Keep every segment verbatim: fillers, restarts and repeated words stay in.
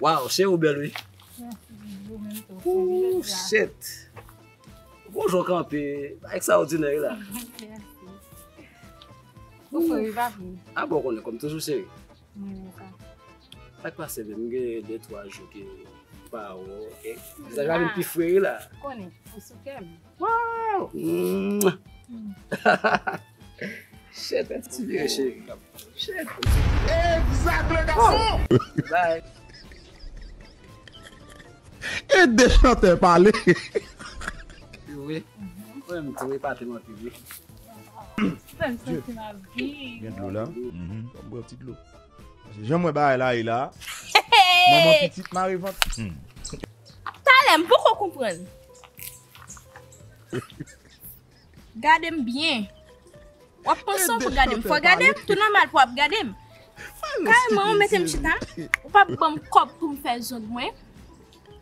Waw, cheri, ou bèl, wi. Mèsi, ou menm tou. Ooh, shit. Bon jan w kanpe, ekstraòdinè, wi, la. Mèsi. Ou fre, wi, papi. A bon, konnen, kòm toujou, cheri. Mwen renmen sa. Sa k pase menm, m gen de twa jou ke m pa wè w, ok? Vizaj la vin pi fre, wi, la. Konnen, ou sou kè m. Wow! Mwah! Shit, ti vire, cheri. Shit. Exact, le garçon! Bye. E de chantè pale. Wi. Mwen menm tou, epate m anpil, wi. Fè m santi m ap viv. Gen dlo la? Mhm. Ban m bwè yon ti dlo. Paske jan m wè bagay la ye la, manman pitit mare vant. Hmm. Talè, m poko konprann. Gade m byen. W ap panse w pou gade m. Fò w gade m, tou nòmal pou w ap gade m. Kareman, ou mete m chita, ou p ap ban m kòb pou m fè zong mwen.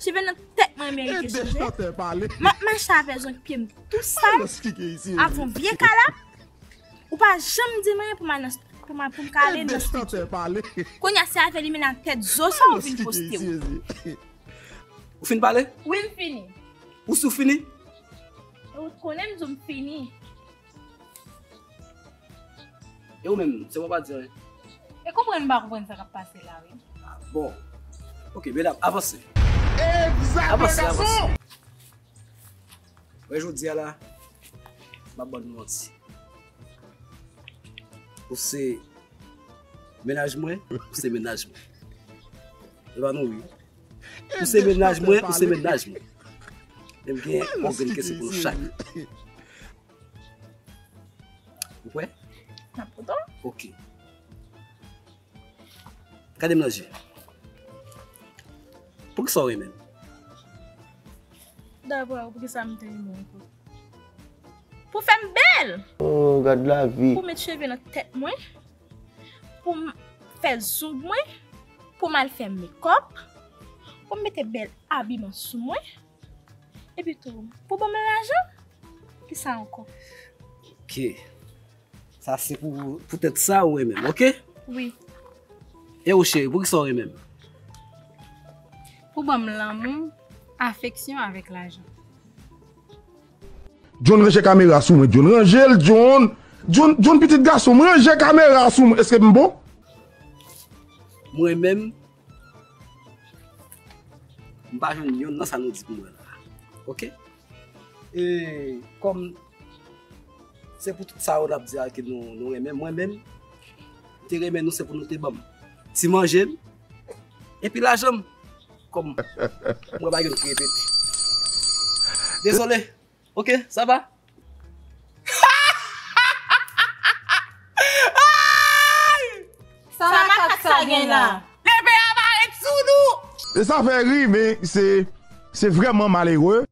Cheve nan tèt mwen merite chanje. M ap mache avè zong pye m tou sal, avè yon vye kalap. Ou pa janm di m anyen pou m al nan, pou m al, pou m ka ale nan estidyo. Kounye a, se avè limena tèt zo sa ou vin poste w. Ou fin pale? Wi, m fini. Ou si w fini? E ou konnen m di w m fini. E ou menm, se mwen pa di anyen. E konprann m pa konprann sa k ap pase la, wi. Ah, bon. Ok, medam, avanse. Avanse, avanse. Wè, jodi a la, m ap ban nou manti. Ou se mennaj mwen, ou se mennaj mwen. E pa nou, wi. Ou se mennaj mwen, ou se mennaj mwen. Men m gen yon grenn kesyon pou nou chak. Ou prè? N ap kontan. Ok. Gade m nan je. Poukisa w renmen m? Daprè w, poukisa m te renmen w ankò? Pou fè m bèl! Oh, gad lavi. Pou met cheve nan tèt mwen. Pou m fè zong mwen. Pou m al fè mekòp. Pou m mete bèl abiman sou mwen. Epi tou, pou ban m lajan? Kisa ankò? Ok. Sa se pou, poutèt sa ou renmen m, ok? Wi. E ou cheri, poukisa ou renmen m? Pou ban m lanmou, afeksyon avèk lajan. John, ranje kamera sou mwen, John. Ranje l, John. John, John, pitit gason m, ranje kamera sou mwen. Èske m bon? Mwen menm, m pa jwenn yonn nan sa nou di pou mwen la. Ok? E kòm se pou tout sa yo n ap di a ke nou, nou renmen, mwen menm, m te renmen nou se pou nou te ban m ti manje m, epi lajan m, kòm mwen pa gen ki repete. Dezole. Ok, sa va? Sa makak sa gen la? Lepe a parèt sou nou! E sa fè ri, men se, se vrèman malere.